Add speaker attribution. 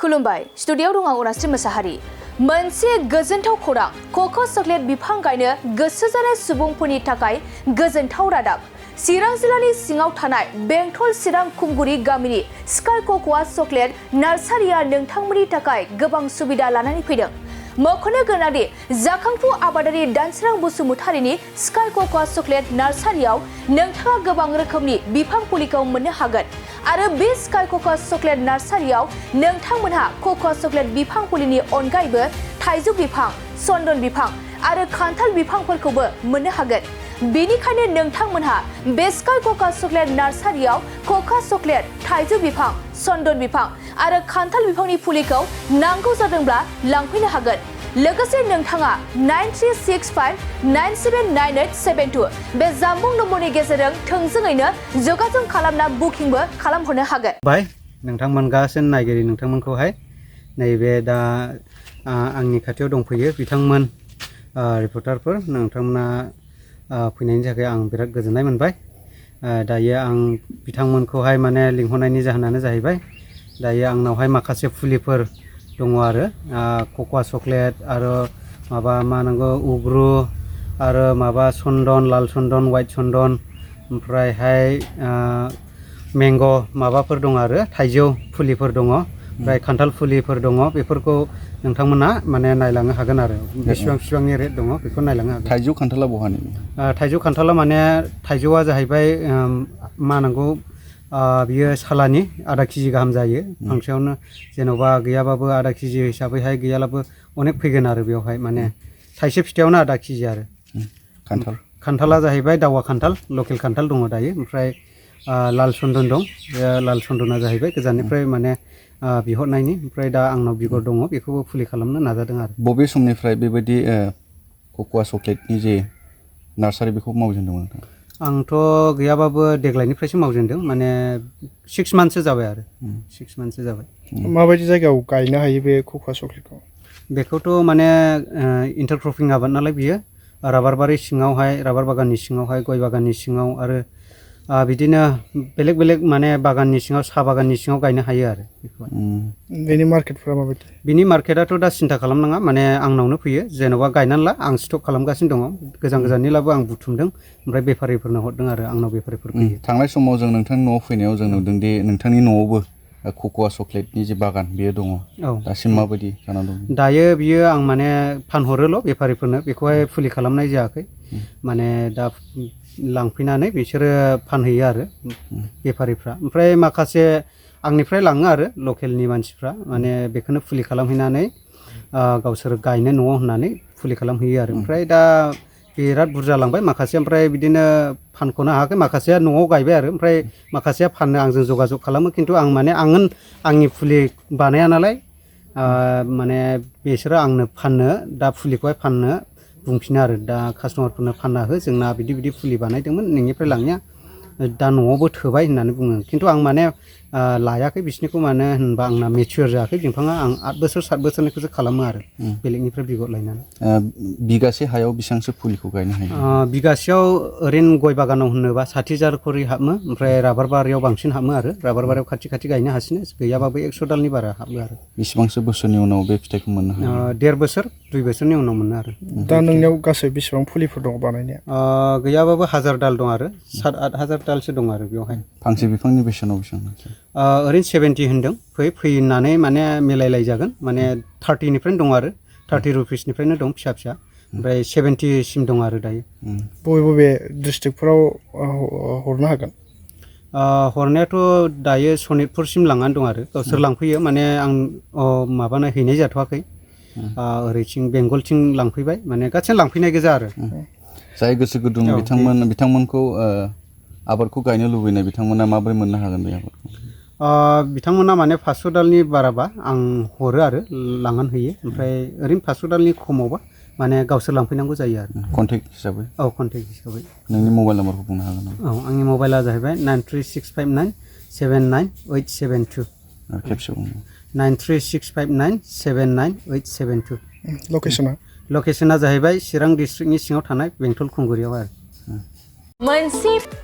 Speaker 1: खुलुमबाय स्टुडिय'आव दं आं नर्सरी मोसाहारि मोनसे गोजोनथाव खौरां कक' चकलेट बिफां गायनो गोसो जानाय सुबुंफोरनि थाखाय गोजोनथाव रादाब चिरां जिल्लानि सिङाव थानाय बेंटल चिरां खुंगुरि गामिनि स्काई कक'आ चकलेट नार्सारिया नोंथांमोननि थाखाय गोबां सुबिदा लानानै फैदों मख'नो गोनांदि जाखांफु आबादारि दानसोरां बसुमतारिनि स्काई कक'आ चकलेट नार्सारियाव नोंथाङा गोबां रोखोमनि बिफां फुलिखौ मोननो हागोन आरो बे स्काई कक'आ चकलेट नार्सारियाव नोंथांमोनहा कक'आ चकलेट बिफां फुलिनि अनगायैबो थाइजौ बिफां चन्दन बिफां आरो खान्थाल बिफांफोरखौबो मोननो हागोन बेनिखायनो नोंथांमोनहा बे स्काई कक'आ चकलेट नार्सारियाव कक'आ चकलेट थाइजौ बिफां चन्दन बिफां आरो खान्थाल बिफांनि फुलिखौ नांगौ जादोंब्ला लांफैनो हागोन लोगोसे नोंथाङा 9365979872 बे जानबुं नम्बरनि गेजेरजों थोंजोङैनो जगाजग खालामना बुकिंबो खालामहरनो हागोन
Speaker 2: बाय नोंथांमोन गासिन नायगिरि नोंथांमोनखौहाय नैबे दा आंनि खाथियाव दंफैयो बिथांमोन रिपर्टारफोर नोंथांमोना फैनायनि थाखाय आं बिराद गोजोननाय मोनबाय दायो आं बिथांमोनखौहाय माने लिंहरनायनि जाहोनानो जाहैबाय दायो आंनावहाय माखासे फुलिफोर दङ आरो कक'आ चकलेट आरो माबा मा नांगौ उग्रु आरो माबा चन्दन लाल चन्दन वाइट चन्दन ओमफ्रायहाय मेंग' माबाफोर दङ आरो थाइजौ फुलिफोर दङ ओमफ्राय खान्थाल फुलिफोर दङ बेफोरखौ नोंथांमोना माने नायलांनो हागोन आरो बेसेबांनि रेट दङ बेखौ नायलांनो हागोन
Speaker 3: थाइजौ खान्थाला बहानि
Speaker 2: थाइजौ खान्थाला माने थाइजौआ जाहैबाय मा नांगौ बियो सालानि आधा केजि गाहाम जायो फांसेयावनो जेन'बा गैयाबाबो आधा केजि हिसाबैहाय गैयालाबो अनेक फैगोन आरो बेवहाय माने थाइसे फिथाइयावनो आधा केजि आरो खान्थाला जाहैबाय दावा खान्थाल लकेल खान्थाल दङ दायो ओमफ्राय लाल चन्दन दं बे लाल चन्दना जाहैबाय गोजाननिफ्राय माने बिहरनायनि ओमफ्राय दा आंनाव बिगर दङ बेखौबो फुलि खालामनो नाजादों आरो
Speaker 3: बबे समनिफ्राय बेबायदि कक'आ चकलेटनि जे नार्सारि बेखौ मावजेनदोंमोन नोंथाङा
Speaker 2: आंथ' गैयाबाबो देग्लायनिफ्रायसो मावजेनदों माने 6 मान्थसो जाबाय आरो 6 मान्थसो जाबाय
Speaker 4: माबायदि जायगायाव गायनो हायो बे कक'आ चकलेटखौ
Speaker 2: बेखौथ' माने इन्टारक्रपिं आबाद नालाय बियो राबार बारि सिङावहाय राबार बागाननि सिङावहाय गय बागाननि सिङाव आरो बिदिनो बेलेग बेलेग माने बागाननि सिङाव साहा बागाननि सिङाव गायनो हायो आरो
Speaker 4: बेनि मार्केटफोरा माबायदि
Speaker 2: बिनि मार्केटआथ' दा सिन्था खालामनाङा माने आंनावनो फैयो जेन'बा गायनानै ला आं स्टक खालामगासिनो दङ गोजान गोजाननिब्लाबो आं बुथुमदों ओमफ्राय बेफारिफोरनो हरदों आरो आंनाव बेफारिफोर फैयो
Speaker 3: थांनाय समाव जों नोंथांनि न'आव फैनायाव जों नुदों दि नोंथांनि न'आवबो कक'आ चकलेटनि जे बागान बेयो दङ दासिम माबायदि जानानै दं
Speaker 2: दायो बियो आं माने फानहरोल' बेफारिफोरनो बेखौहाय फुलि खालामनाय जायाखै माने दा लांफैनानै बिसोरो फानहैयो आरो बेफारिफ्रा ओमफ्राय माखासे आंनिफ्राय लाङो आरो लकेलनि मानसिफ्रा माने बेखौनो फुलि खालामहैनानै गावसोर गायनो न'आव होननानै फुलि खालामहैयो आरो ओमफ्राय दा बिराद बुरजा लांबाय माखासे ओमफ्राय बिदिनो फानख'नो हायाखै माखासेया न'आव गायबाय आरो ओमफ्राय माखासेया फाननो आंजों जगाजग खालामो खिन्थु आं माने आंनि फुलि बानाया नालाय माने बिसोरो आंनो फाननो दा फुलिखौहाय फाननो बुंफिनो आरो दा कास्टमारफोरनो फानना हो जोंना बिदि फुलि बानायदोंमोन नोंनिफ्राय लांनाया दा न'आवबो थोबाय होननानै बुङो खिन्थु आं माने लायाखै बिसोरनिखौ मानो होनबा आंना मेचुर जायाखै बिफाङा आं 8 बोसोर 7 बोसोरनिखौसो खालामो आरो बेलेगनिफ्राय बिगर लायनानै
Speaker 3: बिगासे हायाव बेसेबांसो फुलिखौ गायनो हायो
Speaker 2: बिगासेयाव ओरैनो गय बागानाव होनोबा 60,000 खरि हाबो ओमफ्राय राबार बारियाव बांसिन हाबो आरो राबार बारियाव खाथि गायनो हासिनो गैयाबाबो 100 दालनि बारा हाबो आरो
Speaker 3: बेसेबांसो बोसोरनि उनाव बे फिथाइखौ मोननो हायो
Speaker 2: 1.5 बोसोर 2 बोसोरनि उनाव मोनो आरो
Speaker 4: दा नोंनियाव गासै बेसेबां फुलिफोर दङ बानायनाया
Speaker 2: गैयाबाबो 1000 दाल दं आरो 7-8,000 दालसो दं आरो बेवहाय
Speaker 3: फांसे बिफांनि बेसेनाव बेसेबां
Speaker 2: ओरैनो 70 होनदों फैनानै माने मिलायलायजागोन माने 30 निफ्रायनो दं आरो 30 रुपिसनिफ्रायनो दं फिसा ओमफ्राय 70 सिम दं आरो दायो
Speaker 4: बबे डिस्ट्रिक्टफोराव हरनो हागोन
Speaker 2: हरनायाथ' दायो सनितपुरसिम लांनानै दं आरो गावसोर लांफैयो माने आं माबानो हैनाय जाथ'वाखै ओरैथिं बेंगलथिं लांफैबाय माने गासैबो लांफैनाय गोजा आरो
Speaker 3: जाय गोसो गुदुं बिथांमोनखौ आबादखौ गायनो लुबैनाय बिथांमोना माबोरै मोननो हागोन बे आबादखौ
Speaker 2: बिथांमोना माने 500 दालनि बाराबा आं हरो आरो लांनानै होयो ओमफ्राय ओरैनो 500 दालनि खमावबा माने गावसोर लांफैनांगौ जायो आरो
Speaker 3: कन्टेक्ट हिसाबै
Speaker 2: कन्टेक्ट हिसाबै
Speaker 3: नोंनि मबाइल नाम्बारखौ बुंनो हागोन
Speaker 2: आंनि मबाइला जाहैबाय 9365979872
Speaker 3: खेबसेयाव
Speaker 2: 9365979872 लकेसना जाहैबाय चिरां डिस्ट्रिक्टनि सिङाव थानाय बेंटल खुंगुरियाव आरो